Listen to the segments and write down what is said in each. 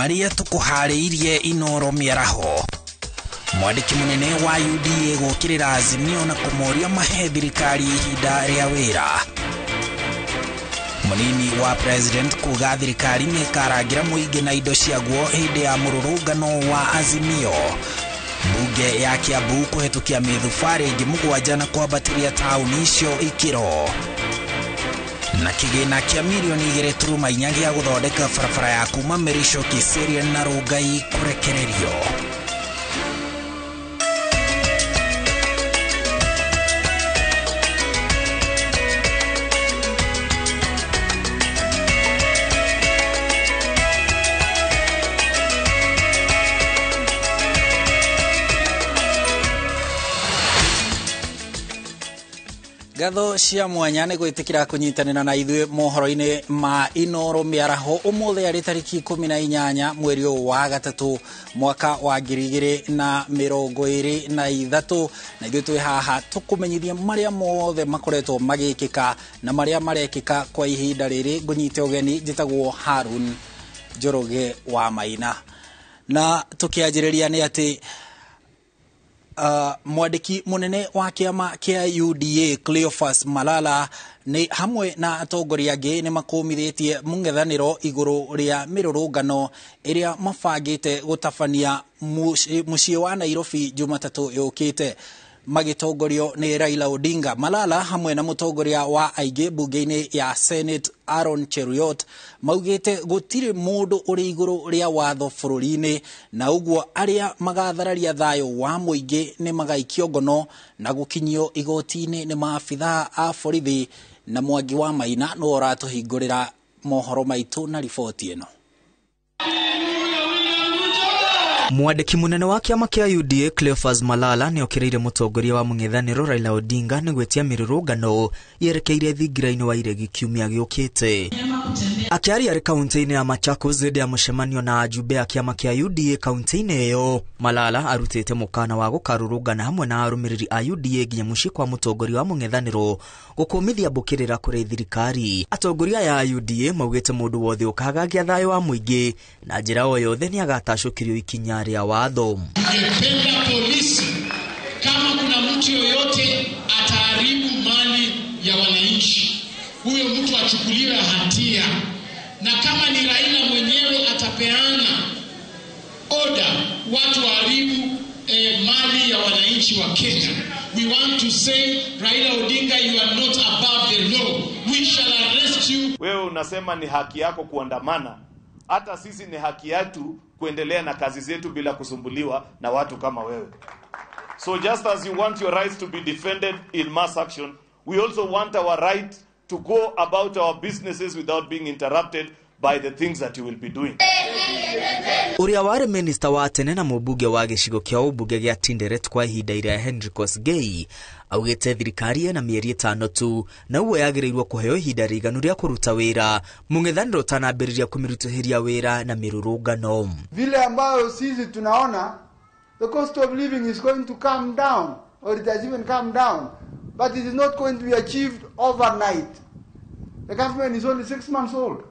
Marĩa tũkũharĩirie Inoro mĩaraho. Mwandĩki mũnene wa UDA gũkĩrĩra Azimio na kũmoria mahe thirikari ihinda rĩa wĩra. Mũnini wa president kuga thirikari nĩ ĩkarangira mũingĩ na indo ciaguo hĩndĩ ya mũrũrũngano wa Azimio. Mbunge ya Kiambu kũhetũkia mĩthubarĩ ĩngĩ 7 na kwambatĩria taũni icio ikĩro. Na kĩgĩna kĩa mirioni 2.4 gĩa gũthondeka barabara ya kuma Merisho Kiserian na Rongai kũrekererio. Ngatho cia mwanya nĩ gwĩtĩkĩra kũnyitanĩra na ithuĩ mohoro-inĩ ma Inoro mĩaraho ũmũthĩ arĩ tarĩki 18 mweri ũyũ wa gatatũ mwaka wa 2023 na ithuĩ twĩ haha tũkũmenyithia marĩa mothe makoretwo magĩkĩka na marĩa marekĩka kwa ihinda rĩrĩ. Ngũnyite ũgeni, njĩtagwo Harun Njoroge wa Maina, na tũkĩanjĩrĩria nĩ atĩ mwandĩki mũnene wa kĩama kĩa UDA Cleophas Malala nĩ hamwe na atongoria angĩ nĩ makũmithĩtie mũng'ethanĩro igũrũ rĩa mĩrũrũngano ĩrĩa mabangĩte gũtabania mũciĩ wa Nairobi Jumatatũ yũkĩte magĩtongorio nĩ Raila Odinga. Malala hamwe na mũtongoria wa aingĩ mbunge-inĩ ya Senate Aaron Cheruiyot maugĩte gũtirĩ mũndũ ũrĩ igũrũ rĩa watho bũrũri-inĩ, na ũguo arĩa magathararia thayũ wa mũingĩ nĩ magaikio ngono na gũkinyio igoti-inĩ nĩ maabithaa a borithi. Na Mwangi wa Maina nĩwe ũratũhingũrĩra mohoro maitũ na riboti ĩno. Mwandĩki mũnene wa kĩama kĩa UDA Cleophas Malala nĩ okĩrĩire mũtongoria wa mũng'ethanĩro Raila Odinga nĩ gwĩtia mĩrũrũngano yerekeire thingira-inĩ wa Iregi kiumia gĩũkĩte. Akĩaria arĩ kaunti-inĩ ya Machakos hĩndĩ ya mũcemanio na ajumbe a kĩama kĩa UDA kaunti-inĩ ĩyo, Malala arutĩte mũkana wa gũkarũrũngana hamwe na arũmĩrĩri a UDA nginya mũciĩ kwa mũtongoria wa mũng'ethanĩro gũkũmithia mbũkĩrĩra kũrĩ thirikari. Atongoria aya a UDA maugĩte mũndũ wothe ũkagagia thayũ wa mũingĩ na njĩra o yothe nĩ agatacũkĩrio ikinya rĩa watho. Ningependa polisi, kama kuna mtu yoyote ataharibu mali ya wananchi, huyo mtu achukuliwe hatia, na kama ni Raila mwenyewe atapeana oda watu waharibu mali ya wananchi wa Kenya. We want to say, Raila Odinga, you are not above the law. We shall arrest you. Wewe unasema ni haki yako kuandamana, hata sisi ni haki yetu kuendelea na kazi zetu bila kusumbuliwa na watu kama wewe. So just as you want your rights to be defended in mass action, we also want our right to go about our businesses without being interrupted by the things that you will be doing. Ũrĩa warĩ minista wa tene na mũmbunge wa gĩcigo kĩa ũmbunge gĩa Tinderet kwa ihinda iraya Henry Kosgei augĩte thirikari ĩna mĩeri 5 tu na ũguo yagĩrĩirwo kũheo ihinda rĩiganu rĩa kũruta wĩra mũng'ethanĩro ũtanambĩrĩria kũmĩrutũhĩria wĩra na mĩrũrũngano. Vile ambayo sisi tunaona the cost of living is going to come down, or it has even come down, but it is not going to be achieved overnight. The government is only 6 months old.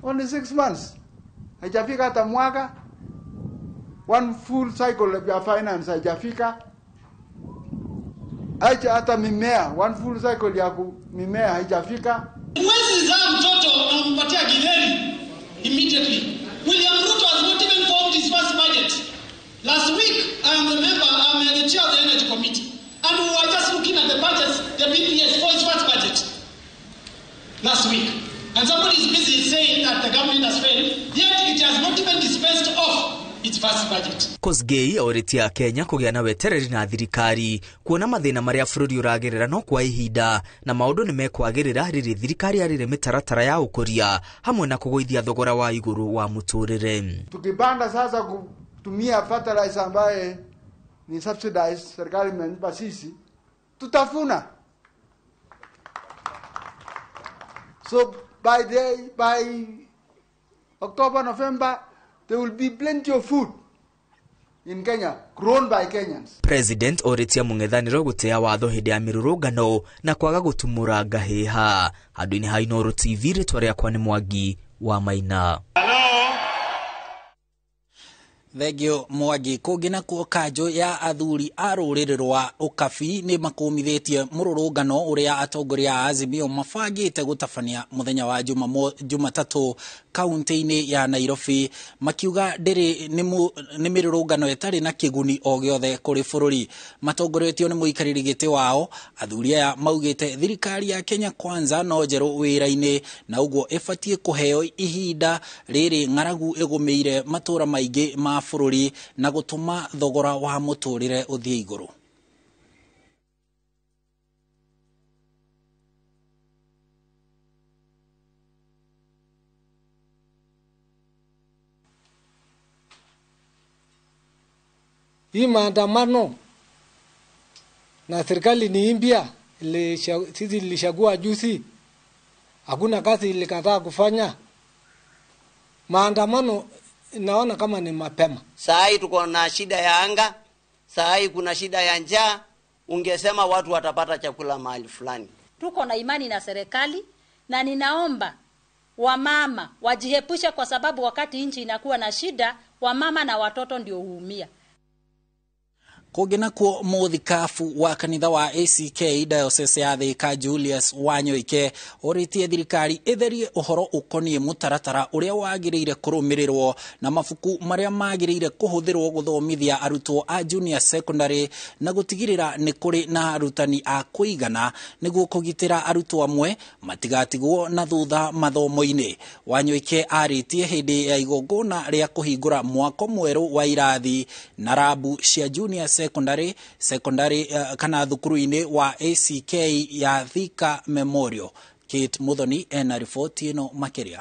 Only 6 months. Haijafika hata mwaka. One full cycle ya finance haijafika. Haija hata mimea, one full cycle ya mimea haijafika. Huwezi zaa mtoto unampatia githeri immediately. William Ruto has not even formed his first budget. Last week, I am the member, I am the chair of the Energy Committee. And we were just looking at the budgets, the BPS for his first budget. Last week. And somebody is busy saying that the government has failed, yet it has not even dispensed off its first budget. Kosgei orĩtie a Kenya kũgĩa na wetereri na thirikari kuona mathĩna marĩa bũrũri ũragerera no kwa ihinda na maũndũ nĩ mekwagĩrĩra rĩrĩ thirikari yarĩre mĩtaratara ya ũkũria hamwe na kũgũithia thogora wa igũrũ wa mũtũrĩre. Tukipanda sasa kutumia fertilizer ambaye ni subsidized, serikali imenipa sisi, tutafuna. So by October, November, there will be plenty of food in Kenya, grown by Kenyans. President orĩtie mũng'ethanĩro gũtĩa watho hĩndĩ ya mĩrũrũngano na kwaga gũtumũra ngahĩha. Handũ-inĩ ha Inooro TV, rĩtwa rĩakwa nĩ Mwangi wa Maina. Thengio Mwangi. Kũngĩ nakuo kanjũ ya athuri a rũrĩrĩ rwa Ũkabi nĩ makũmithĩtie mũrũrũngano ũrĩa atongoria a Azimio mabangĩte gũtabania mũthenya wa Jumatatũ kaunti-inĩ ya Nairobi, makiuga ndĩrĩ nĩ mĩrũrũngano ĩtarĩ na kĩguni o gĩothe kũrĩ bũrũri. Matongoretio nĩ mũikarĩri gĩtĩ wao, athuri aya maugĩte thirikari ya Kenya Kwanza no njerũ wĩra-inĩ na ũguo ĩbatiĩ kũheo ihinda rĩrĩ ng'aragu ĩgũmĩire matũra maingĩ ma bũrũri na gũtũma thogora wa mũtũrĩre ũthiĩ igũrũ. Hii maandamano na serikali ni impya, sisi ilishagua juzi, hakuna kazi ilikataa kufanya. Maandamano naona kama ni mapema. Saa hii tuko na shida ya anga, saa hii kuna shida ya njaa, ungesema watu watapata chakula mahali fulani. Tuko na imani na serikali na ninaomba wamama wajiepushe, kwa sababu wakati nchi inakuwa na shida, wamama na watoto ndio huumia. Kũngĩ nakuo mũthikabu wa kanitha wa ACK Diocese ya Thika Julius Wanyoike orĩtie thirikari ĩtherie ũhoro ũkoniĩ mũtaratara ũrĩa wagĩrĩire kũrũmĩrĩrwo na mabuku marĩa magĩrĩire kũhũthĩrwo gũthomithia arutwo a junior secondary na gũtigĩrĩra nĩ kũrĩ na arutani a kũigana nĩguo kũgitĩra arutwo amwe matigatigwo na thutha mathomo-inĩ. Wanyoike arĩtie hĩndĩ ya igongona rĩa kũhingũra mwako mwerũ wa irathi na rabu cia junior secondary kana thukuru-inĩ wa ACK ya Thika Memorial. Kate Muthoni ena riboti ĩno makĩria.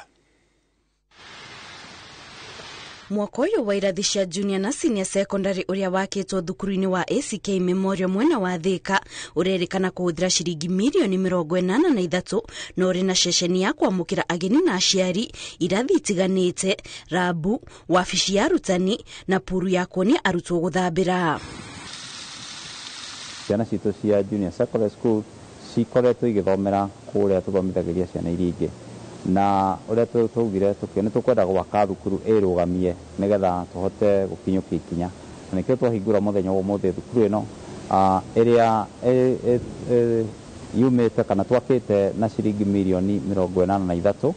Mwako ũyũ wa irathi cia junior na senior secondary ũrĩa wakĩtwo thukuru-inĩ wa ACK Memorial mwena wa Thika ũrerĩkana kũhũthĩra ciringi mirioni 83 na ũrĩ na ceceni ya kwamũkĩra ageni na aciari, irathi itiganĩte, rabu, wabici ya arutani na puru ya kuonia arutwo gũthambĩra. Ciana citũ cia junior secondary school cikoretwo igĩthomera kũrĩa tũthomithagĩria ciana iria ingĩ, na ũrĩa twaugire nĩ tũkwenda gwaka thukuru ĩrũgamie nĩgetha tũhote gũkinyũkia ikinya, na nĩkĩo twahingũra mũthenya wa ũmũthĩ thukuru ĩno ĩrĩa yumĩte kana twakĩte na ciringi mirioni 83.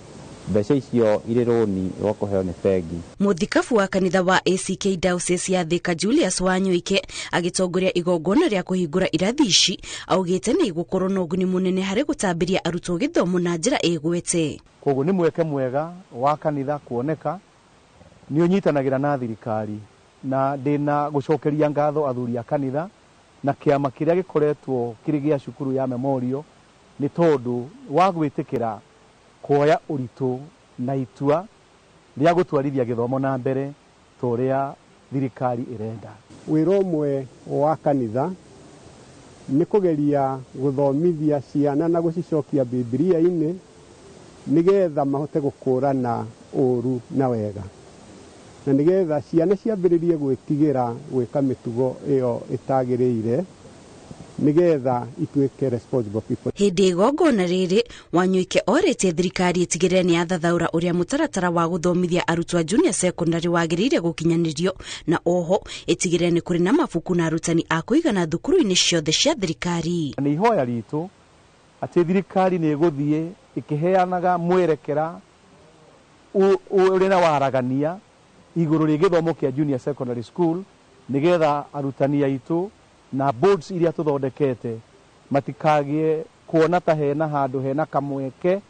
Mbeca icio irĩ rũni rwa kũheo nĩ bengi. Mũthikabu wa kanitha wa ACK Diocese ya Thika Julius Wanyoike agĩtongoria igongona rĩa kũhingũra irathi ici augĩte nĩ igũkorwo na ũguni mũnene harĩ gũtambĩria arutwo gĩthomo na njĩra ĩgwete. Koguo nĩ mweke mwega wa kanitha kuoneka nĩ ũnyitanagĩra na thirikari, na ndĩna gũcokeria ngatho athuri a kanitha na kĩama kĩrĩa gĩkoretwo kĩrĩ gĩa cukuru ya Memorial nĩ tondũ wa gwĩtĩkĩra kuoya ũritũ na itua rĩa gũtwarithia gĩthomo na mbere ta ũrĩa thirikari ĩrenda. Wĩra ũmwe wa kanitha nĩ kũgeria gũthomithia ciana na gũcicokia Bibilia-inĩ nĩgetha mahote gũkũrana ũru na wega, na nĩgetha ciana ciambĩrĩrie gwĩtigĩra gwĩka mĩtugo ĩyo ĩtagĩrĩire nĩgetha ituĩke responsible people. Hĩndĩ igongona rĩrĩ Wanyoike orĩtie thirikari ĩtigĩrĩre nĩ yathathaũra ũrĩa mũtaratara wa gũthomithia arutwo a junior secondary wagĩrĩire gũkinyanĩrio, na oho ĩtigĩrĩre nĩ kũrĩ na mabuku na arutani a kũigana thukuru-inĩ ciothe cia thirikari. Nĩ ihoya ritũ atĩ thirikari nĩ ĩgũthiĩ ĩkĩheanaga mwerekera ũrĩ na waragania igũrũ rĩ gĩthomo kĩa junior secondary school nĩgetha arutani aitũ na boards iria tũthondekete matikagie kuona ta hena handũ hena kamweke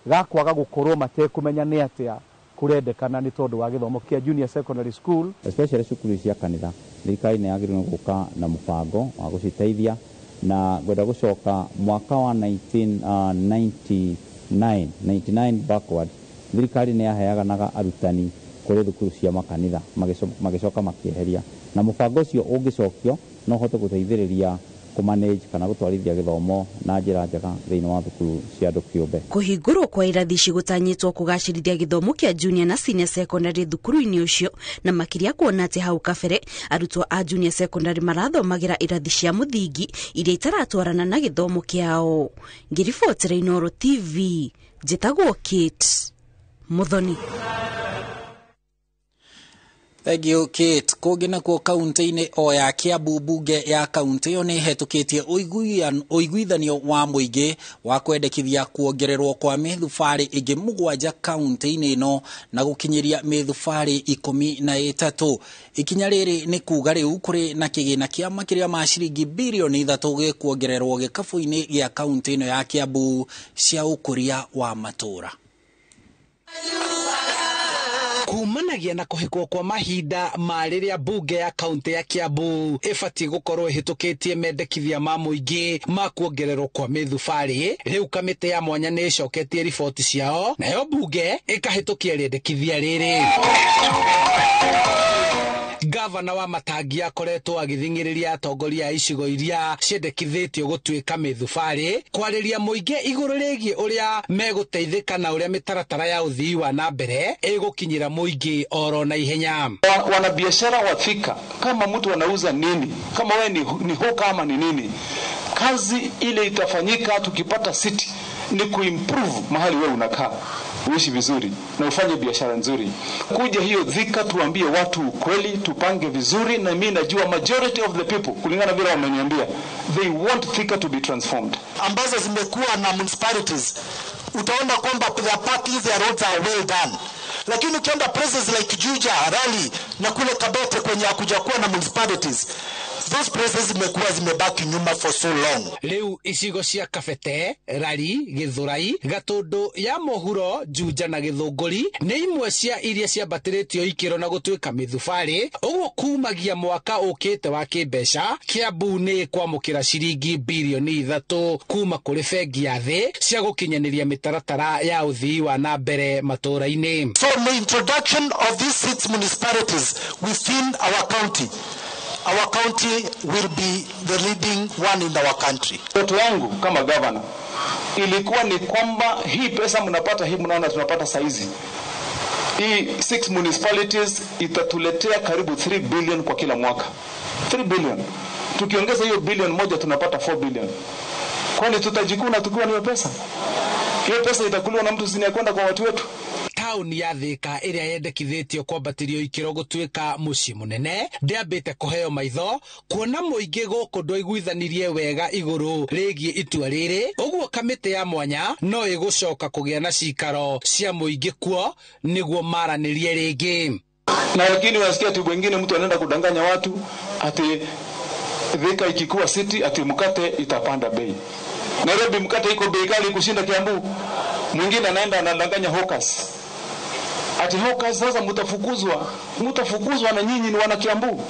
ga kwaga gũkorwo matekũmenya nĩ atĩa kũrendekana nĩ tondũ wa gĩthomo kĩa junior secondary school. Especially cukuru cia kanitha, thirikari nĩ yagĩrĩirwo gũka na mũbango wa gũciteithia, na ngwenda gũcoka mwaka wa 1999 backward, thirikari nĩ yaheanaga arutani kũrĩ thukuru cia makanitha magĩcoka makĩeheria, na mũbango ũcio ũngĩcokio no hote gũteithĩrĩria kũmanage kana gũtwarithia gĩthomo na njĩra njega thĩinĩ wa thukuru cia andũ kĩũmbe. Kũhingũrwo kwa irathi ici gũtanyĩtwo kũgacĩrithia gĩthomo kĩa junior na senior secondary thukuru-inĩ ũcio, na makĩria kuona atĩ hau kabere arutwo a junior secondary marathomagĩra irathi cia mũthingi iria itaratwarana na gĩthomo kĩao. Ngĩribotera Inooro TV, njĩtagwo Kate Muthoni. Thank you, Kate. Kũngĩ nakuo kaunti-inĩ o ya Kiambu, mbunge ya kaunti ĩyo nĩ ĩhetũkĩtie ũiguithanio wa mũingĩ wa kwendekithia kuongererwo kwa mĩthubarĩ ĩngĩ 7 kaunti-inĩ ĩno na gũkinyĩria mĩthubarĩ 13. Ikinya rĩrĩ nĩ kuga rĩu kũrĩ na kĩgĩna kĩa makĩria ma ciringi birioni 3 gĩkuongererwo gĩkabũ-inĩ gĩa kaunti ĩno ya Kiambu cia ũkũria wa matũũra. Kumanagia na kũhĩkwo kwa mahinda ma rĩrĩa mbunge ya kaunti ya Kiambu ĩbatiĩ gũkorwo ĩhĩtũkĩtie mendekithia ma mũingĩ ma kuongererwo kwa mĩthubarĩ, rĩu kamĩtĩ ya mwanya nĩ ĩcoketie riboti ciao nayo mbunge ĩkahĩtũkia rĩendekithia rĩrĩ. Gavana wa Matangi akoretwo agĩthing'ĩrĩria atongoria a icigo iria ciendekithĩtio gũtuĩka mĩthubarĩ kwarĩria mũingĩ igũrũ rĩgiĩ ũrĩa megũteithĩka na ũrĩa mĩtaratara ya ũthii wa na mbere ĩgũkinyĩra mũingĩ oro na ihenya. Wanabiashara wa Thika, kama mtu anauza nini, kama wewe ni hoka ama ni nini, kazi ile itafanyika tukipata city ni kuimprove mahali wewe unakaa, uishi vizuri na ufanye biashara nzuri. Kuja hiyo Thika tuambie watu ukweli, tupange vizuri, na mimi najua majority of the people kulingana vile wameniambia they want Thika to be transformed. Ambazo zimekuwa na municipalities, utaona kwamba their parking, their roads are well done. Lakini ukienda places like Juja, Rally na kule Kabete kwenye hakuja kuwa na municipalities, those places zimekuwa zimebaki nyuma for so long. Rĩu icigo cia Kabete, Rari, Githurai, Gatundu ya Mũhuro, Juja na Gĩthũngũri nĩ imwe cia iria ciambatĩrĩtio ikĩro na gũtuĩka mĩthubarĩ, ũguo kumagia mwaka ũkĩte wa kĩmbeca Kiambu nĩ kwamũkĩra ciringi birioni 3 kuma kũrĩ bengi ya thĩ cia gũkinyanĩria mĩtaratara ya ũthii wa na mbere matũũra-inĩ. So the introduction of these 6 municipalities within our county, our county will be the leading one in our country. Ndoto yangu kama governor ilikuwa ni kwamba hii pesa mnapata, hii mnaona tunapata saizi, hii 6 municipalities itatuletea karibu 3 billion kwa kila mwaka. 3 billion. Tukiongeza hiyo bilion moja tunapata 4 billion. Kwani tutajikuna tukiwa na hiyo pesa? Hiyo pesa itakuliwa na mtu sini kwenda kwa watu wetu. Tauni ya Thika ĩrĩa yendekithĩtio kwambatĩrio ikĩro gũtuĩka mũciĩ mũnene ndĩambĩte kũheo maitho kuona mũingĩ gũkũ ndwaiguithanirie wega igũrũ rĩgiĩ itua rĩrĩ, ũguo kamĩtĩ ya mwanya no ĩgũcoka kũgĩa na cikaro cia mũingĩ kuo nĩguo maranĩrie rĩngĩ. Na lakini unasikia tu wengine mtu anaenda kudanganya watu ati Thika ikikuwa city ati mkate itapanda bei. Nairobi mkate iko bei kali kushinda Kiambu. Mwingine anaenda anadanganya hawkers. Ati hawkers sasa mtafukuzwa na nyinyi ni wana Kiambu.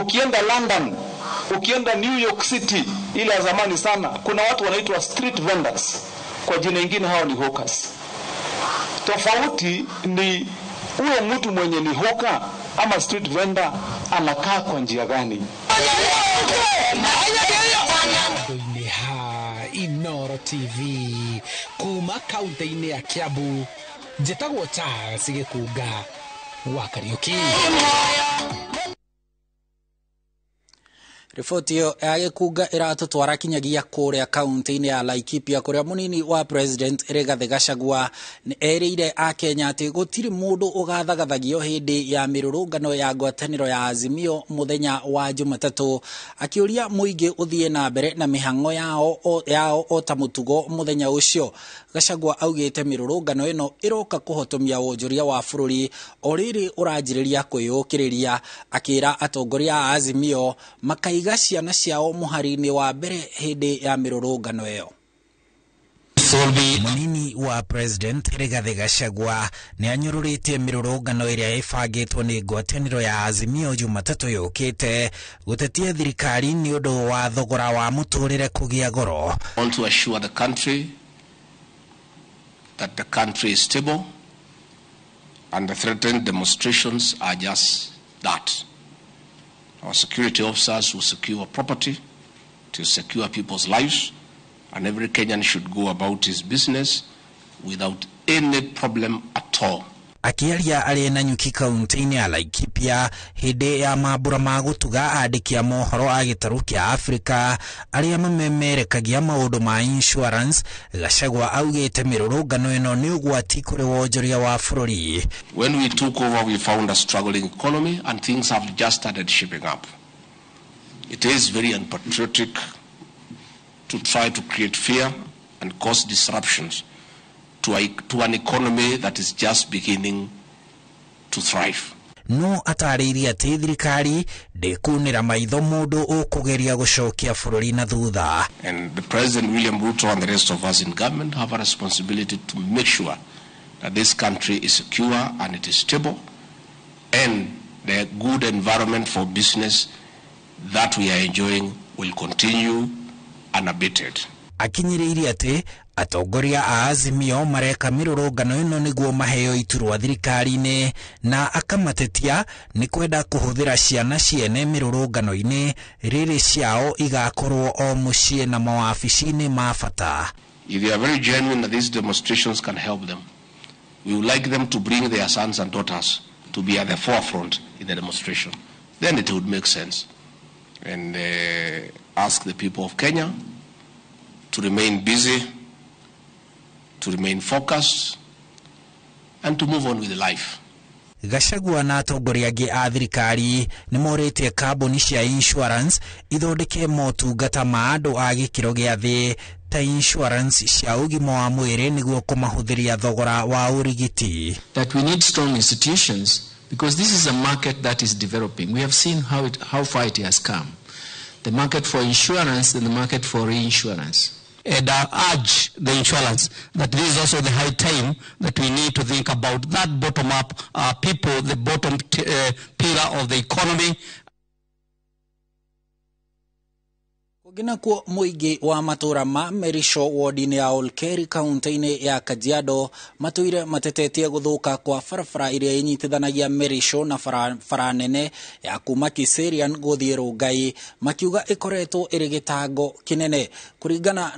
Ukienda London, ukienda New York City ile ya zamani sana, kuna watu wanaitwa street vendors. Kwa jina lingine hao ni hawkers. Tofauti ni huyo mtu mwenye ni hawker ama street vendor anakaa kwa njia gani. Inoro TV kuma kaunti-inĩ ya Kiambu, njĩtagwo Charles Gĩkunga wa Kariuki. Riboti ĩyo ya Gĩkunga ĩratũtwara kinyagia kũrĩa kaunti-inĩ ya Laikipia kũrĩa mũnini wa President Rigathi Gachagua nĩ erĩire Akenya atĩ gũtirĩ mũndũ ũgathagathagio hĩndĩ ya mĩrũrũngano ya ngwatanĩro ya Azimio mũthenya wa Jumatatũ, akĩũria mũingĩ ũthiĩ na mbere na mĩhang'o yao o ta mũtugo mũthenya ũcio. Gachagua augĩte mĩrũrũngano ĩno ĩroka kũhotomia wonjoria wa bũrũri o rĩrĩ ũranjĩrĩria kwĩyũkĩrĩria, akĩra atongoria a Azimio makaiga ciana ciao mũhari-inĩ wa mbere hĩndĩ ya mĩrũrũngano ĩyo. Mũnini wa President Rigathi Gachagua nĩ anyũrũrĩtie mĩrũrũngano ĩrĩa ĩbangĩtwo nĩ ngwatanĩro ya Azimio Jumatatũ yũkĩte gũtetia thirikari nĩ ũndũ wa thogora wa mũtũrĩre kũgĩa goro. I want to assure the country that the country is stable and the threatened demonstrations are just that. Our security officers will secure property to secure people's lives, and every Kenyan should go about his business without any problem at all. Akĩaria arĩ Nanyuki kaunti-inĩ ya Laikipia hĩndĩ ya mambura ma gũtuga andĩki a mohoro a gĩtarũ kĩa Afrika arĩa mamemerekagia maũndũ ma insurance, Gachagua augĩte mĩrũrũngano ĩno nĩ ũgwati kũrĩ wonjoria wa bũrũri. When we took over, we found a struggling economy and things have just started shaping up. It is very unpatriotic to try to create fear and cause disruptions to an economy that is just beginning to thrive. No atarĩirie atĩ thirikari ndĩkunĩra maitho mũndũ ũkũgeria gũcokia bũrũri na thutha. And the President William Ruto and the rest of us in government have a responsibility to make sure that this country is secure and it is stable, and the good environment for business that we are enjoying will continue unabated. Akinyĩrĩirie atĩ atongoria a Azimio mareka mĩrũrũngano ĩno nĩguo maheo iturwa thirikari-inĩ, na akamatetia nĩ kwenda kũhũthĩra ciana ciene mĩrũrũngano-inĩ rĩrĩ ciao igakorwo o mũciĩ na mawabici-inĩ ma bata. If they are very genuine that these demonstrations can help them, we would like them to bring their sons and daughters to be at the forefront in the demonstration. Then it would make sense. And ask the people of Kenya to remain busy, to remain focused, and to move on with life. Gachagua na atongoria angĩ a thirikari nĩ morĩtie kambuni cia insurance ithondeke motungata ma andũ a gĩkĩro gĩa thĩ ta insurance cia ũgima wa mwĩrĩ nĩguo kũmahũthĩria thogora wa ũrigiti. That we need strong institutions because this is a market that is developing. We have seen how far it has come. The market for insurance and the market for reinsurance. And I urge the insurance that this is also the high time that we need to think about that bottom-up people, the bottom pillar of the economy. Kũngĩ nakuo mũingĩ wa matũra ma Merisho ward-inĩ ya Olkeri kaunti-inĩ ya Kajiado matũire matetetie gũthũka kwa barabara ĩrĩa ĩnyitithanagia Merisho na bara nene ya kuma Kiserian gũthiĩ Rongai, makiuga ĩkoretwo ĩrĩ gĩtango kĩnene kũringana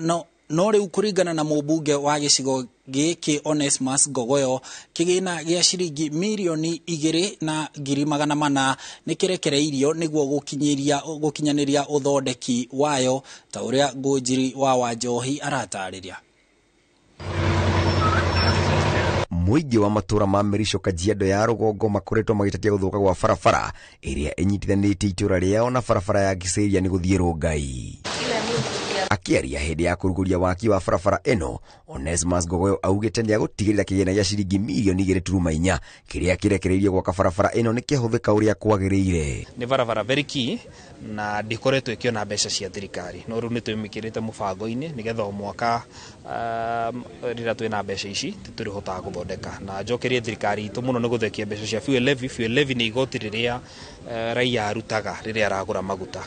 no rĩu kũringana na mũmbunge wa gĩcigo gĩkĩ Onesmus Ngogoyo, kĩgĩna gĩa ciringi mirioni 2,400,000 nĩ kĩrekereirio nĩguo gũkinyanĩria ũthondeki wayo, ta ũrĩa Ngũnjiri wa Wanjohi aratarĩria. Mũingĩ wa matũra ma Merisho Kajiado ya rũgongo makoretwo magĩtetia gũthũka gwa barabara ĩrĩa ĩnyitithanĩtie itũra rĩao na barabara ya Kiserian gũthiĩ Rongai. Akĩaria hĩndĩ ya kũrugũria waki wa barabara ĩno, Onesmus Ngogoyo augĩte nĩagũtigĩrĩra kĩgĩna gĩa ciringi mirioni 2.4 kĩrĩa kĩrekereirio gwaka barabara ĩno nĩkĩahũthĩka ũrĩa kwagĩrĩire. Nĩ barabara very key na ndĩkoretwo ĩkĩona mbeca cia thirikari, no rĩu nĩtwĩmĩkĩrĩte mũbango-inĩ nĩgetha o mwaka rĩrĩa twĩna mbeca ici tũrĩhotaga gũthondeka. Na njokerie thirikari itũ mũno nĩ gũthekia mbeca cia fuel levy. Fuel levy nĩ igoti rĩrĩa raia arutaga rĩrĩa aragũra maguta.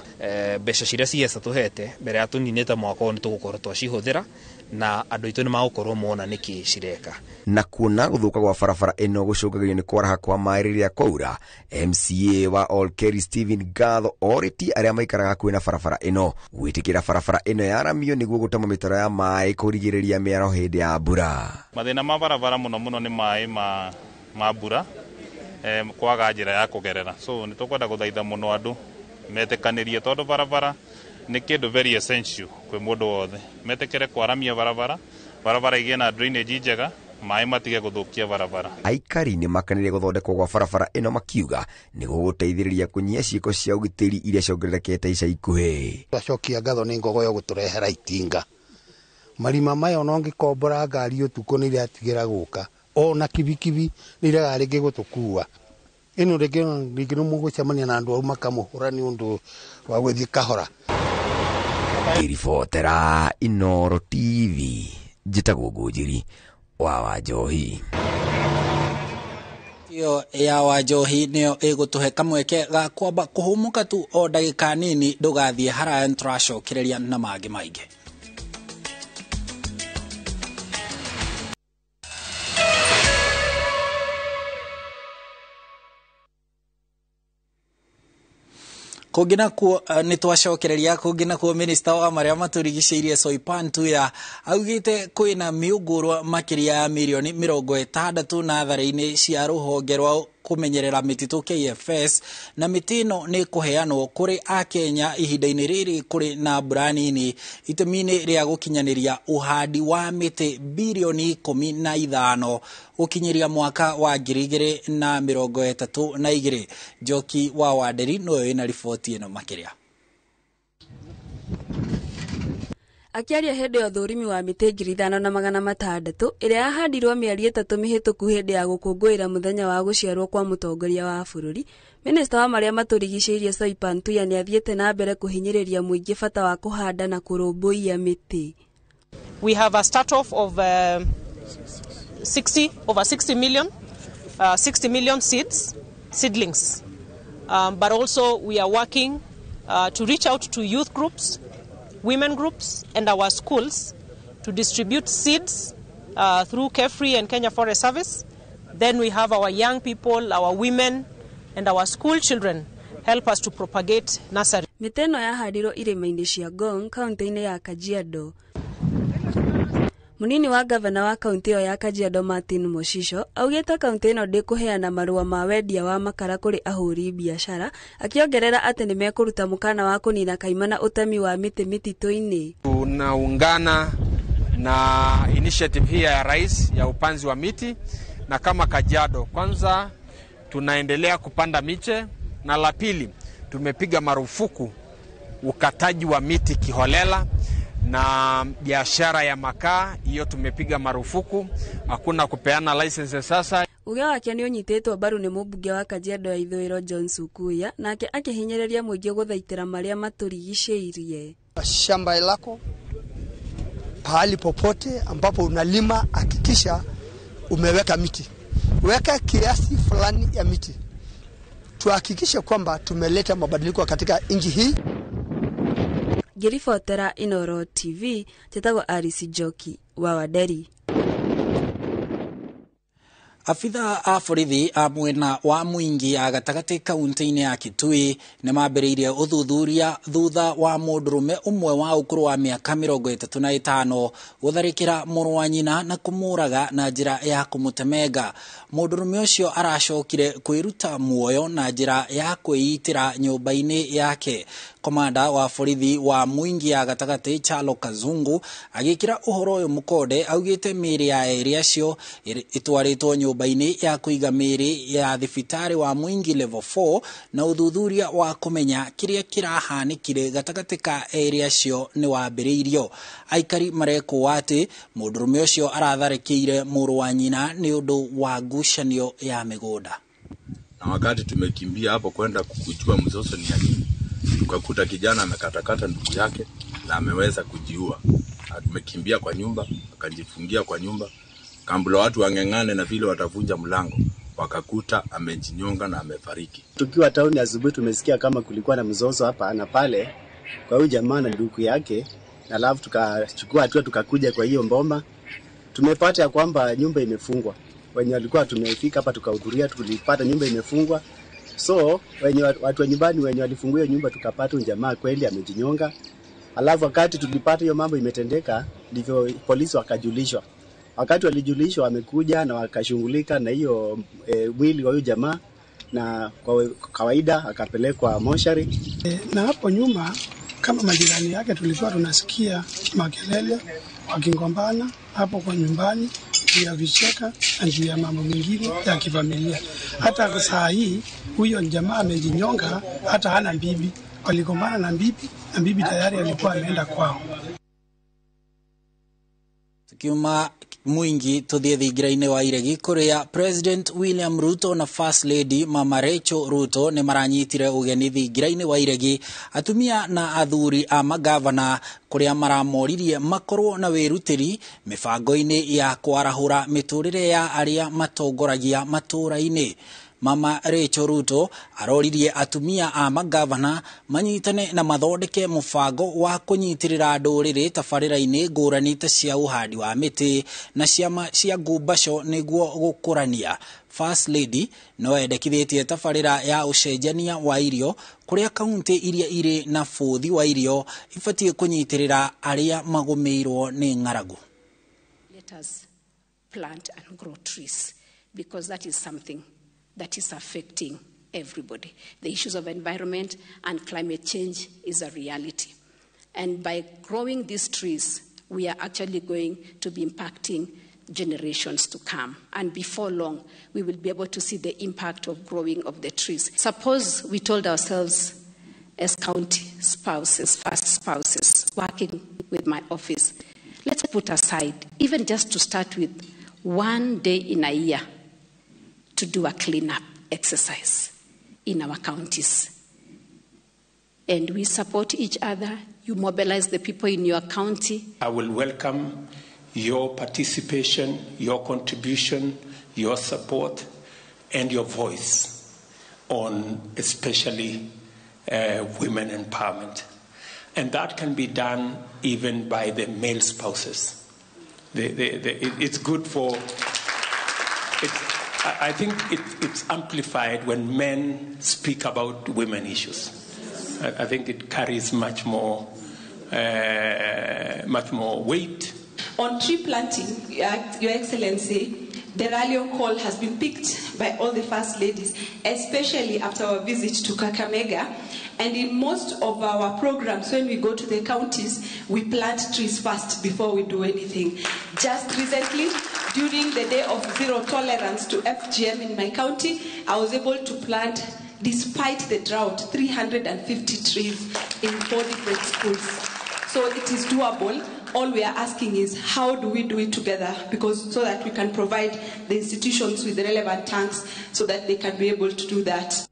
Mbeca ciria CS tũhete mbere ya tũninĩte mwaka ũyũ nĩtũgũkorwo twacihũthĩra na andũ aitũ nĩmagũkorwo mona nĩkĩ cireka. Na kuona gũthũka gwa barabara ĩno gũcũngagĩrĩrio nĩ kwaraha kwa maĩ rĩrĩa kwaura, MCA wa Olkeri Stephen Gatho orĩtie arĩa maikaraga hakuhĩ na barabara ĩno gwĩtĩkĩra barabara ĩno yaramio nĩguo gũtema mĩtaro ya maĩ kũrigĩrĩria mĩaro hĩndĩ ya mbura. Mathĩna ma barabara mũno mũno nĩ maĩ ma mbura, kwaga njĩra ya kũgerera, so nĩtũkwenda gũthaitha mũno andũ metĩkanĩrie tondũ barabara nĩ kĩndũ very essential kwĩ mũndũ wothe. Metĩkĩre kwaramia barabara, barabara igĩe na drainage njega, maĩ matige gũthũkia barabara. Aikari nĩ makanĩire gũthondekwo gwa barabara ĩno makiuga nĩ gũgũteithĩrĩria kũnyihia ciĩko cia ũgitĩri iria ciongererekete ica ikuhĩ. Twacokia ngatho nĩ Ngogoyo gũtũrehera itinga. Marima maya ona ũngĩkombora ngari ũtukũ nĩ iratigĩra gũka, ona kibikibi nĩ iregaga rĩngĩ gũtũkua. Ĩno rĩngĩ nĩ mũgũcemania na andũ au makamũhũra nĩ ũndũ wa gũthiĩ kahora. Ngĩribotera Inooro TV, njĩtagwo Ngũnjiri wa Wanjohi. Ĩyo ya Wanjohi nĩyo ĩgũtũhe kamweke ga kwamba kũhũmũka tu o ndagĩka nini, ndũgathiĩ haraya nĩtũracokereria na mangĩ maingĩ. Kũngĩ nakuo nĩ twacokereria. Kũngĩ nakuo, minista wa marĩa matũrigicĩirie Soipan Tuya augĩte kwĩna mĩũngũrwa makĩria ya mirioni 60 natharĩ-inĩ cia rũhonge rwa kũmenyerera mĩtitũ KFS, na mĩtĩ ĩno nĩ kũheanwo kũrĩ akenya ihinda-inĩ rĩrĩ kũrĩ na mbura nini, itemi-inĩ rĩa gũkinyanĩria ũhandi wa mĩtĩ birioni 15 gũkinyĩria mwaka wa 2032. Njoki wa Wanderi nĩwe wĩna riboti ĩno makĩria. Akĩaria hĩndĩ ya ũthũrimi wa mĩtĩ 5600 ĩrĩa yahandirwo mĩeri 3 mĩhĩtũku hĩndĩ ya gũkũngũĩra mũthenya wa gũciarwo kwa mũtongoria wa bũrũri, minista wa marĩa matũrigicĩirie Soipan Tuya nĩathiĩte na mbere kũhinyĩrĩria mũingĩ bata wa kũhanda na kũrũmbũiya mĩtĩ. We have a start off of 60 over 60 million 60 million seeds, seedlings, but also we are working to reach out to youth groups, women groups and our schools to distribute seeds through KEFRI and Kenya Forest Service. Then we have our young people, our women and our school children help us to propagate nursery. Mĩtĩ ĩno yahandirwo irĩma-inĩ cia Ngong, kaunti-inĩ ya Kajiado. Munini wa gavana wa kaunti ĩyo ya Kajiado Martin Moshisho augĩte kaunti ĩno ndĩkũheana marũa ma wendia wa makara kũrĩ ahũri biacara, akĩongerera atĩ nĩ mekũruta mũkana wa kũnina kaimana ũtemi wa mĩtĩ mĩtitũ-inĩ. Tunaungana na initiative hii ya rais ya upanzi wa miti, na kama Kajiado kwanza tunaendelea kupanda miche, na la pili tumepiga marufuku ukataji wa miti kiholela na biashara ya makaa, hiyo tumepiga marufuku, hakuna kupeana license sasa. Uge wake nĩ ũnyitĩtwo mbaru nĩ mũmbunge wa Kajiado ya Ithũĩro John Sukuya, nake akĩhinyĩrĩria mũingĩ gũthaitĩra marĩa matũrigicĩirie. Shamba lako pahali popote ambapo unalima, hakikisha umeweka miti, weka kiasi fulani ya miti, tuhakikishe kwamba tumeleta mabadiliko katika nchi hii. Ngĩribotera Inoro TV, njĩtagwo Alice Njoki wa Wanderi. Abitha a borithi a mwena wa Mwingi ya gatagatĩ kaunti-inĩ ya Kitui nĩ mambĩrĩirie ũthuthuria thutha wa mũndũrũme ũmwe wa ũkũrũ wa mĩaka 35 gũtharĩkĩra mũrũ wa nyina na kũmũraga na njĩra ya kũmũtemenga. Mũndũrũme ũcio aracokire kwĩruta muoyo na njĩra ya kwĩitĩra nyũmba-inĩ yake. Komanda wa borithi wa Mwingi ya gatagatĩ Chalo Kazungu agĩkĩra ũhoro ũyũ mũkonde augĩte mĩĩrĩ ya erĩ acio ĩtwarĩtwo nyũmba-inĩ ya kũiga mĩĩrĩ ya thibitarĩ wa Mwingi level 4 na ũthuthuria wa kũmenya kĩrĩa kĩrahanĩkire gatagatĩ ka erĩ acio nĩ wambĩrĩirio. Aikari marekwo atĩ mũndũrũme ũcio aratharĩkĩire mũrũ wa nyina nĩ ũndũ wa ngucanio ya mĩgũnda. Na wakati tumekimbia hapo kwenda kujua mzozo ni ya nini, tukakuta kijana amekatakata ndugu yake na ameweza kujiua. Tumekimbia kwa nyumba, akajifungia kwa nyumba. Kambula watu wangengane na vile watavunja mlango, wakakuta amejinyonga na amefariki. Tukiwa tauni asubuhi tumesikia kama kulikuwa na mzozo hapa na pale kwa huyu jamaa na ndugu yake, na alafu tukachukua hatua tukakuja kwa hiyo mboma. Tumepata ya kwamba nyumba imefungwa. Wenye walikuwa tumefika hapa tukahudhuria, tulipata nyumba imefungwa. So wenye watu wa nyumbani wenye walifungua nyumba tukapata jamaa kweli amejinyonga. Alafu wakati tulipata hiyo mambo imetendeka, ndivyo polisi wakajulishwa. Wakati walijulishwa wamekuja na wakashughulika na hiyo mwili wa huyo jamaa, na kwa kawaida akapelekwa moshari. Na hapo nyuma kama majirani yake tulikuwa tunasikia makelele wakigombana hapo kwa nyumbani juu ya vicheka na juu ya mambo mengine ya kifamilia. Hata saa hii huyo jamaa amejinyonga, hata hana bibi. Waligombana na bibi na bibi tayari alikuwa ameenda kwao. Tukiuma Mwingi tuthie thingira-inĩ wa Iregi kũrĩa President William Ruto na First Lady Mama Rachel Ruto nĩ maranyitire ũgeni thingira-inĩ wa Iregi atumia na athuri a magavana kũrĩa maramoririe makorwo na wĩrutĩri mĩbango-inĩ ya kwarahũra mĩtũrĩre ya arĩa matongoragia matũũra-inĩ. Mama Rachel Ruto aroririe atumia a magavana manyitane na mathondeke mũbango wa kũnyitĩrĩra ndũrĩrĩ tabarĩra-inĩ ngũrani ta cia ũhandi wa mĩtĩ na ciama cia ngumbaco nĩguo gũkũrania. First Lady no endekithĩtie tabarĩra ya ũcenjania wa irio kũrĩa kaunti iria irĩ na bũthi wa irio ibatiĩ kũnyitĩrĩra arĩa magũmĩirwo nĩ ng'aragu. Let us plant and grow trees because that is something that is affecting everybody. The issues of environment and climate change is a reality. And by growing these trees, we are actually going to be impacting generations to come. And before long, we will be able to see the impact of growing of the trees. Suppose we told ourselves as county spouses, first spouses, working with my office, let's put aside, even just to start with, one day in a year to do a cleanup exercise in our counties. And we support each other. You mobilize the people in your county. I will welcome your participation, your contribution, your support, and your voice on especially women empowerment. And that can be done even by the male spouses. It's good for... I think it's amplified when men speak about women issues. I think it carries much more weight. On tree planting, Your Excellency, the rally call has been picked by all the First Ladies, especially after our visit to Kakamega. And in most of our programs, when we go to the counties, we plant trees first before we do anything. Just recently, during the day of zero tolerance to FGM in my county, I was able to plant, despite the drought, 350 trees in 4 different schools. So it is doable. All we are asking is, how do we do it together? Because so that we can provide the institutions with the relevant tanks so that they can be able to do that.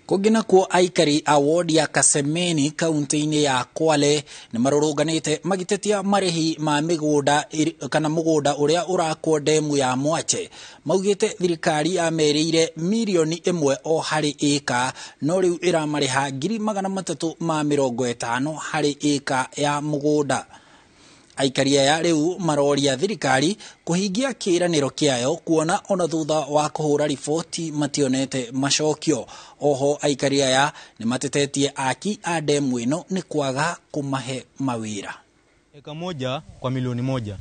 Kũngĩ nakuo aikari a wodi ya Kasemeni kaunti-inĩ ya Kwale nĩ marũrũnganĩte magĩtetia marĩhi ma mĩgũnda kana mũgũnda ũrĩa ũrakwo ndemu ya Mwache. Maugĩte thirikari yamerĩire mirioni 1 o harĩ ĩka, no rĩu ĩramarĩha 350,000 harĩ ĩka ya mũgũnda. Aikari aya rĩu maroria thirikari kũhingia kĩĩranĩro kĩayo kuona ona thutha wa kũhũra riboti mationete macokio. Oho aikari aya nĩ matetetie aki a ndemu ĩno nĩ kwaga kũmahe mawĩra. Eka 1 kwa milioni 1,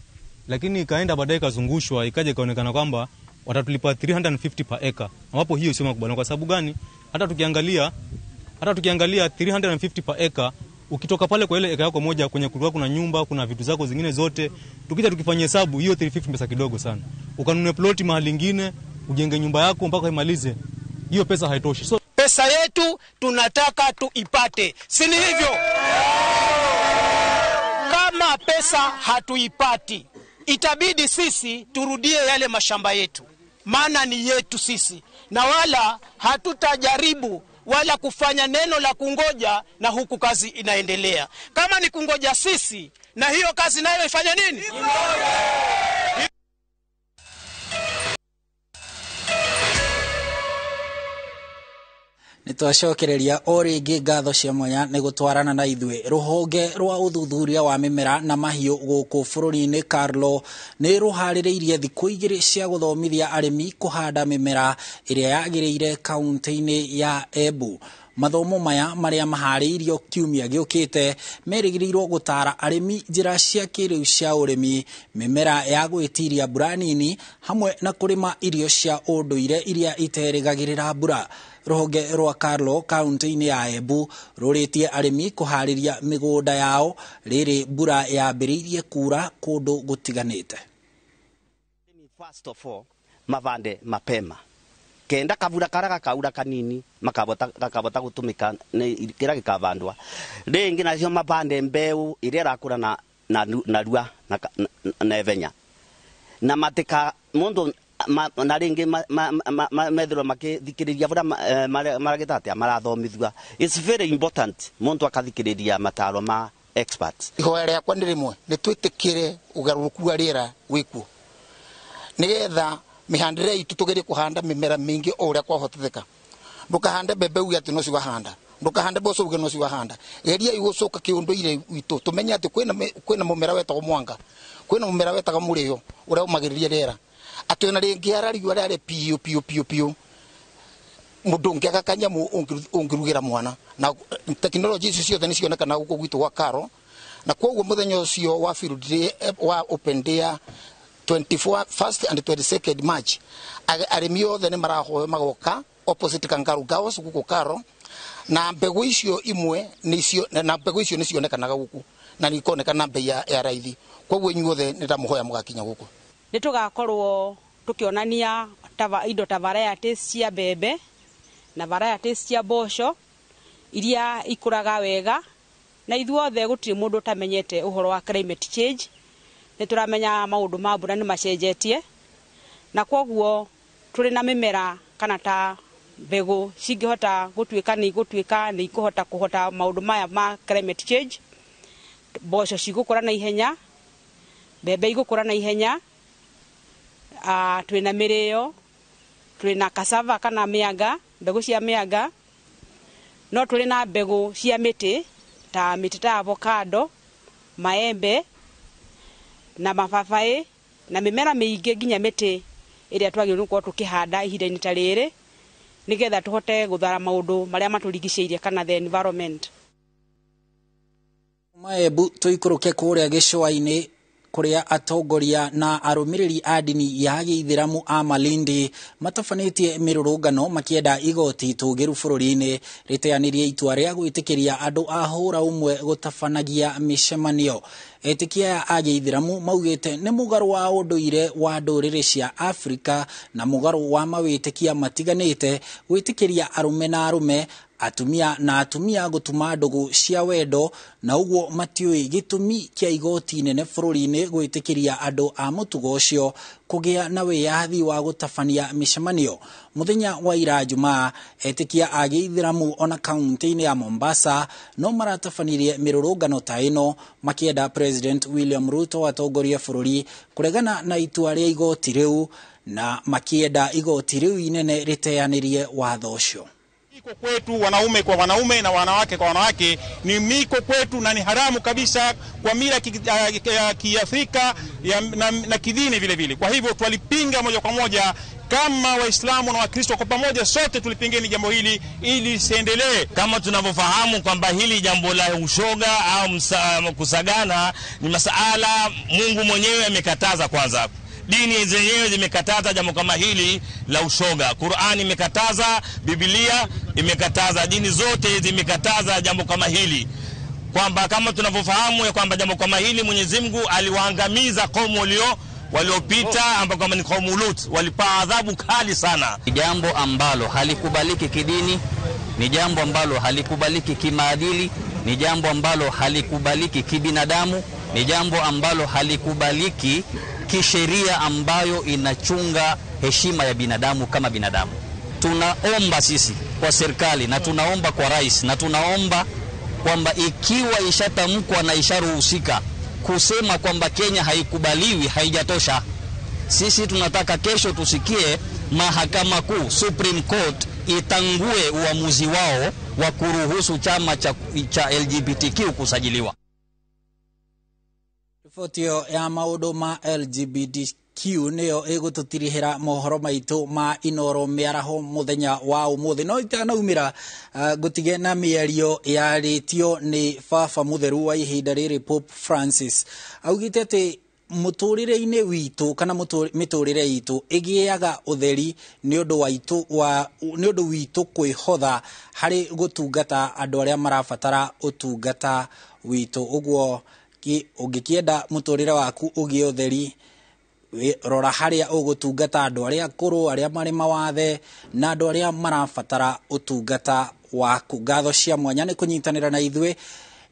lakini ikaenda baadaye ikazungushwa, ikaja ikaonekana kwamba watatulipa 350 per acre, ambapo hiyo sio makubaliano. Kwa sababu gani? Hata tukiangalia 350 per acre, ukitoka pale kwa ile eka yako moja kwenye kulikuwa kuna nyumba, kuna vitu zako zingine zote, tukija tukifanya hesabu hiyo 350 pesa kidogo sana. Ukanunue ploti mahali lingine, ujenge nyumba yako mpaka imalize, hiyo pesa haitoshi. So pesa yetu tunataka tuipate, si ni hivyo? Kama pesa hatuipati, itabidi sisi turudie yale mashamba yetu, maana ni yetu sisi, na wala hatutajaribu wala kufanya neno la kungoja na huku kazi inaendelea. Kama ni kungoja sisi, na hiyo kazi nayo ifanye nini? Nĩtwacokereria o rĩngĩ ngatho cia mwanya nĩ gũtwarana na ithuĩ. Rũhonge rwa ũthuthuria wa mĩmera na mahiũ gũkũ bũrũri-inĩ Karlo nĩ rũharĩrĩirie thikũ 2 cia gũthomithia arĩmi kũhanda mĩmera ĩrĩa yagĩrĩire kaunti-inĩ ya Embu. Mathomo maya marĩa maharĩirio kiumia gĩũkĩte merĩgĩrĩirwo gũtara arĩmi njĩra cia kĩrĩu cia ũrĩmi, mĩmera ya gwĩtiria mbura nini, hamwe na kũrĩma irio cia ũndũire iria iterĩgagĩrĩra mbura. Rũhonge rwa Karlo kaunti-inĩ ya Embu rũrĩtie arĩmi kũharĩria mĩgũnda yao rĩrĩ mbura yambĩrĩirie kura kũndũ gũtiganĩte. First of all, mavande mapema kenda kavura karaga kaura kanini makabota gakabota gutumika kira gikavandwa ringi nacio mavande mbeu iria irakura na narua na evenya na matika mundu na ringi methirwo makithikiriria buria maragita atia marathomithua. It's very important mundu akathikiriria mataro ma experts. Ihoya riakwa ni rimwe ni twitikire ugaruruku wa riera wikuo nigetha mihandire itu tugerie kuhanda mimera mingi o uria kwahotetheka. Ndukahande mbembe uge ati no cigahanda, Ndukahande mboco uge no ciwahanda. Geria igucoka kiunduire witu tumenye ati kwina mumera wetagwo mwanga, kwina mumera wetagwo murio uria umagiriria riera, ati ona ringi ara riua riare piu piu piu piu mundu ungiaga kanyamu ungirugira mwana. Na teknoloji ici ciothe ni cionekana guku gwitu gwa Karo, na koguo muthenya ucio wa field day wa open day 24 1st and 22nd March, arimi othe ni marahoyo magoka opposite Kangaroo Girls guku Karo, na mbegu icio imwe nicio na mbegu icio ni cionekanaga guku na ni ikonekana mbei ya raithi. Koguo inyuothe ni ndamuhoya mugakinya guku. Ni tugakorwo tukionania indo ta varieties cia mbembe na varieties cia mboco iria ikuraga wega, na ithuothe gutiri mundu utamenyete uhoro wa climate change. Ni turamenya maundu ma mbura ni macenjetie, na koguo turi na mimera kana ta mbegu cingihota gutuika ni gutuika ni ikuhota kuhota maundu maya ma climate change. Mboco cigukura na ihenya, mbembe igukura na ihenya, twina mirio, twina cassava kana mianga, mbegu cia mianga, no turi na mbegu cia miti ta miti ta avocado, maembe na mababaĩ na mimera miingi nginya miti iria twagĩrĩirwo gũkorwo tukihanda ihinda-inĩ ta rĩrĩ nigetha tuhote guthara maundu maria maturigicĩirie kana the environment. Maembu tuikũrũke kũrĩa gĩcũa-inĩ kũrĩa atongoria na arũmĩrĩri a ndini ya gĩithĩramu a Malindi matabanĩtie mĩrũrũngano makĩenda igoti itũgĩru bũrũri-inĩ rĩteanĩrie itua rĩa gwĩtĩkĩria andũ a hũra ũmwe gũtabanagia mĩcemanio. Etĩkia aya a gĩithĩramu maugĩte nĩ mũgarũ wa ũndũire wa ndũrĩrĩ cia Afrika na mũgarũ wa mawĩtĩkia matiganĩte gwĩtĩkĩria arũme na arũme, atumia na atumia gũtuma ndũgũ cia wendo, na ũguo matiũĩ gĩtũmi kĩa igoti inene bũrũri-inĩ gwĩtĩkĩria andũ a mũtugo ũcio kũgĩa na wĩyathi wa gũtabania mĩcemanio. Mũthenya wa ira Jumaa, etĩkia a gĩithĩramu ona kaunti-inĩ ya Mombasa no maratabanirie mĩrũrũngano ta ĩno makĩenda President William Ruto atongorie bũrũri kũregana na itua rĩa igoti rĩu, na makĩenda igoti rĩu inene rĩteanĩrie watho ũcio. Miko kwetu wanaume kwa wanaume na wanawake kwa wanawake ni miko kwetu na ni haramu kabisa kwa mila ya Kiafrika na kidini vile vile. Kwa hivyo twalipinga moja kwa moja kama Waislamu na Wakristo kwa pamoja, sote tulipingeni jambo hili ili lisiendelee. Kama tunavyofahamu kwamba hili jambo la ushoga au kusagana ni masala Mungu mwenyewe amekataza. Kwanza dini zenyewe zimekataza jambo kama hili la ushoga. Qur'ani imekataza, Biblia imekataza, dini zote zimekataza jambo kama hili. Kwamba kama tunavyofahamu ya kwamba jambo kama hili Mwenyezi Mungu aliwaangamiza kaumu waliopita ambao kama ni kaumu Lut, walipaa adhabu kali sana. Ni jambo ambalo halikubaliki kidini, ni jambo ambalo halikubaliki kimaadili, ni jambo ambalo halikubaliki kibinadamu, ni jambo ambalo halikubaliki kisheria ambayo inachunga heshima ya binadamu kama binadamu. Tunaomba sisi kwa serikali na tunaomba kwa rais na tunaomba kwamba ikiwa ishatamkwa na isharuhusika, kusema kwamba Kenya haikubaliwi haijatosha. Sisi tunataka kesho tusikie mahakama kuu, Supreme Court, itangue uamuzi wao wa kuruhusu chama cha LGBTQ kusajiliwa. Riboti ĩyo ya maũndũ ma LGBTQ nĩyo ĩgũtũtirihĩra mohoro maitũ ma Inoro mĩaraho mũthenya wa ũmũthĩ. No itanaumĩra ngũtige na mĩario yarĩtio nĩ baba mũtheru wa ihinda rĩrĩ Pope Francis. Augĩte atĩ mũtũrĩre-inĩ witũ kana mĩtũrĩre itũ ĩgĩaga ũtheri nĩ ũndũ witũ kwĩhotha harĩ gũtungata andũ arĩa marabatara ũtungata witũ. Ũguo ũngĩkĩenda mũtũrĩre waku ũgĩe ũtheri, rora harĩa ũgũtungata andũ arĩa akũrũ, arĩa marĩ mawathe na andũ arĩa marabatara ũtungata waku. Ngatho cia mwanya nĩ kũnyitanĩra na ithuĩ.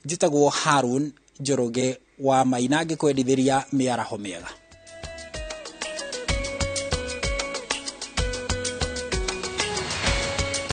Njĩtagwo Harun Njoroge wa Maina, ngĩkwendithĩria mĩaraho mĩega.